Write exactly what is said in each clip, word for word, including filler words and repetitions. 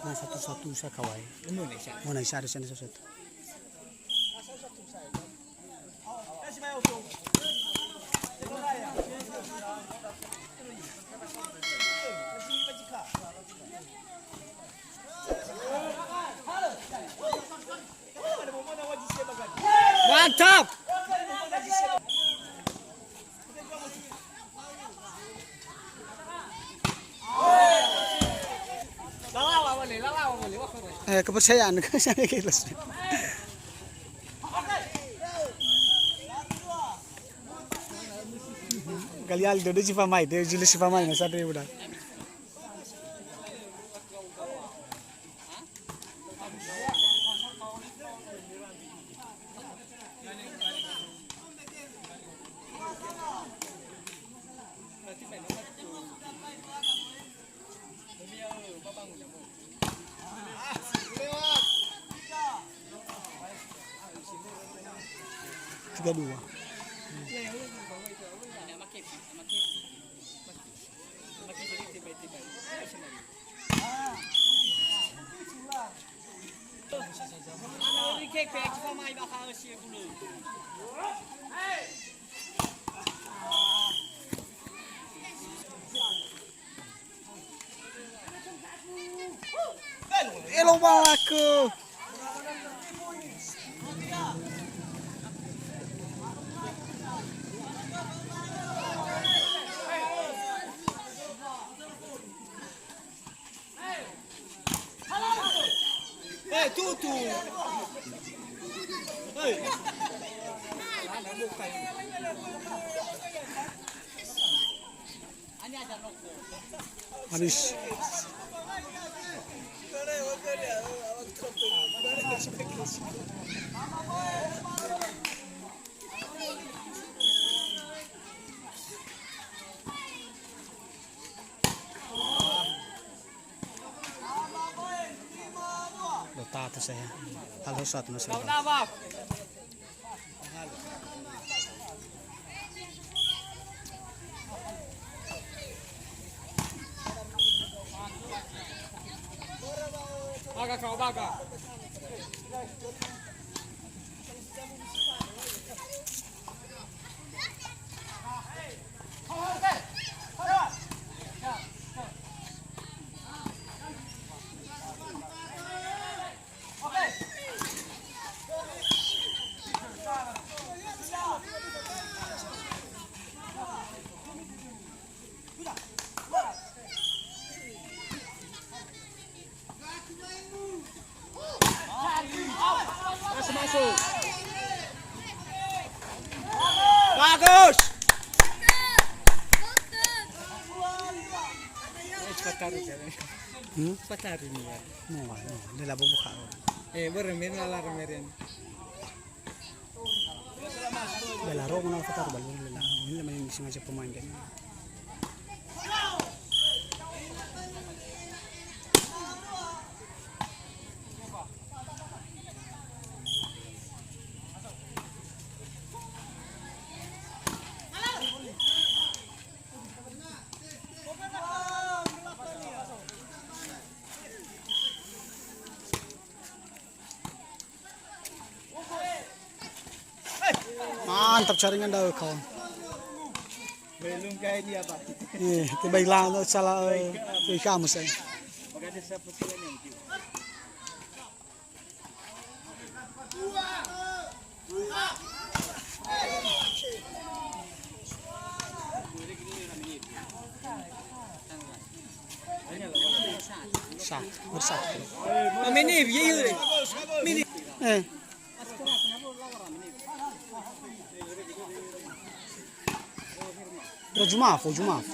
Na satu-satu sa kawai. Mona isa ada sana satu-satu. Mantap. Eh, kepercayaan, kepercayaan ikhlas. Kali-kali dode si famai, de julu si famai, na sadri udah. Tiga dua. Elo balakö. Eh, tutu. Eh. Habis. Lo tatu saya. Halo satu masih. Baga kau, baga. Masuk, masuk. Bagus. Eh, sepatari, ya. Hmm? Sepatari nih, ya. Mau, mau. Dia lah buka. Eh, bermain lah, bermain. Bela ro mana kata bela ro, bela ro. Ini namanya sengaja pemain kan. Mantap caringan daun, kawan. Belum kayak ini apa? Eh, tiba hilang salah, eh, kamu saya. Sa, bersatu. Mene, iya, iya. Mene. Eh. Raju maaf, raju maaf.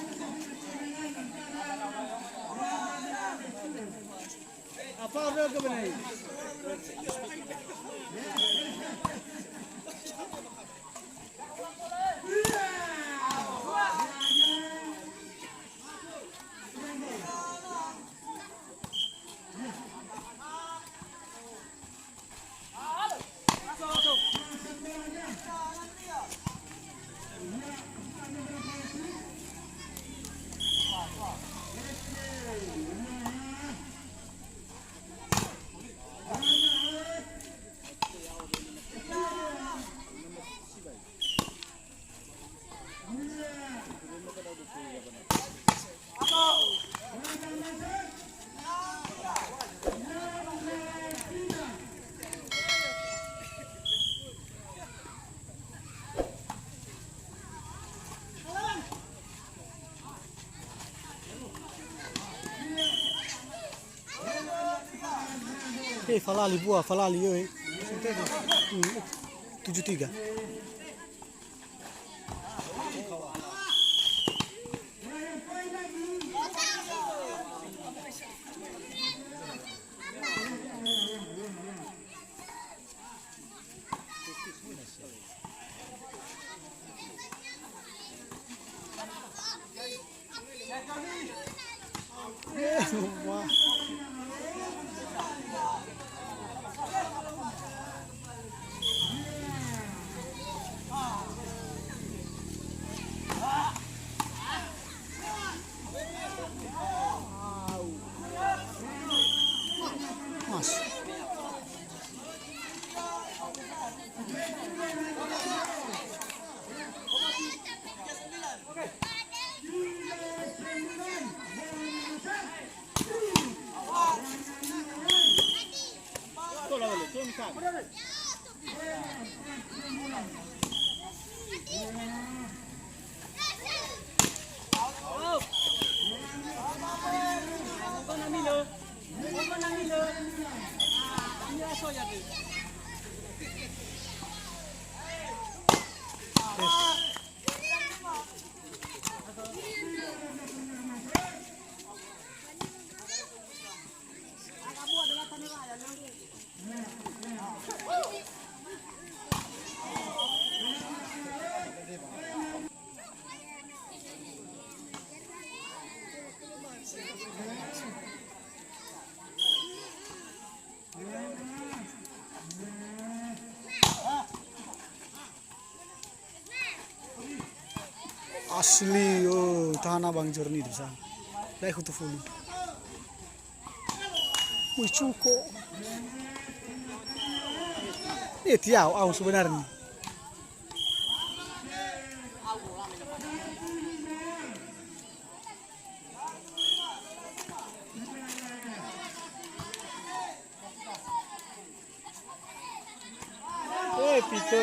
Eh, falali bua, falali, eh. Hmm, tujuh tiga. Mas. Asli, oh, tahan abang Jorni dosa. Lai hutu fulu. Wih, cuko. Eh, tiau, au sebenarnya. Eh, pito.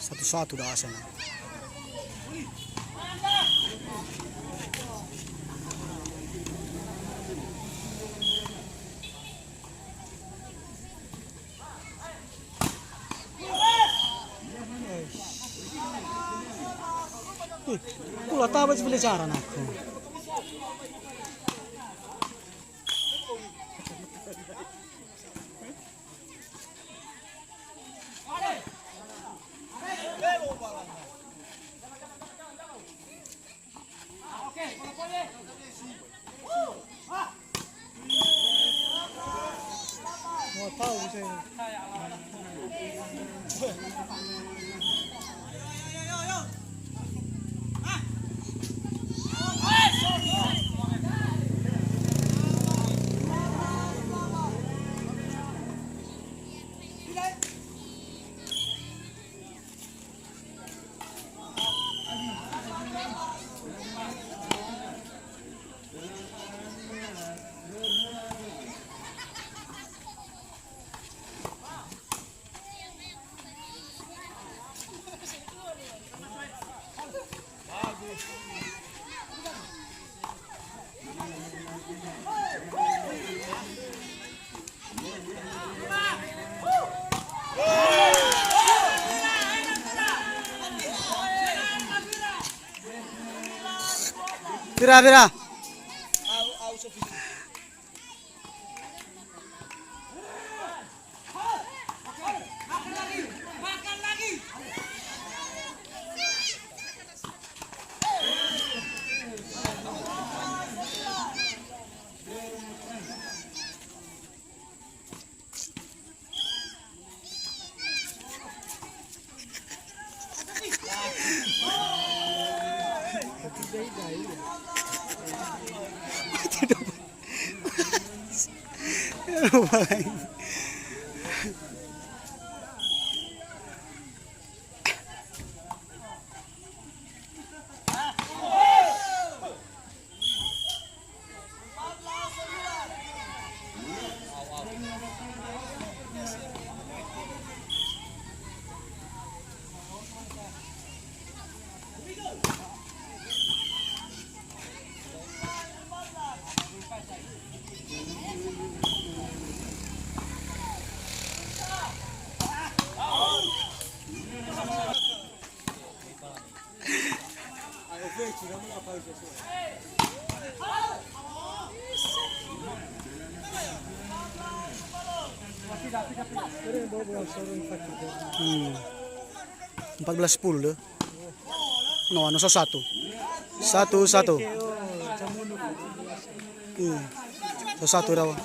Satu satu dah asal. Tuh, pula taba si belajar anakku. Wira, wira. Hmm. Empat belas sepuluh deh. No, no, satu satu. Satu satu. Hmm. Satu satu dawa.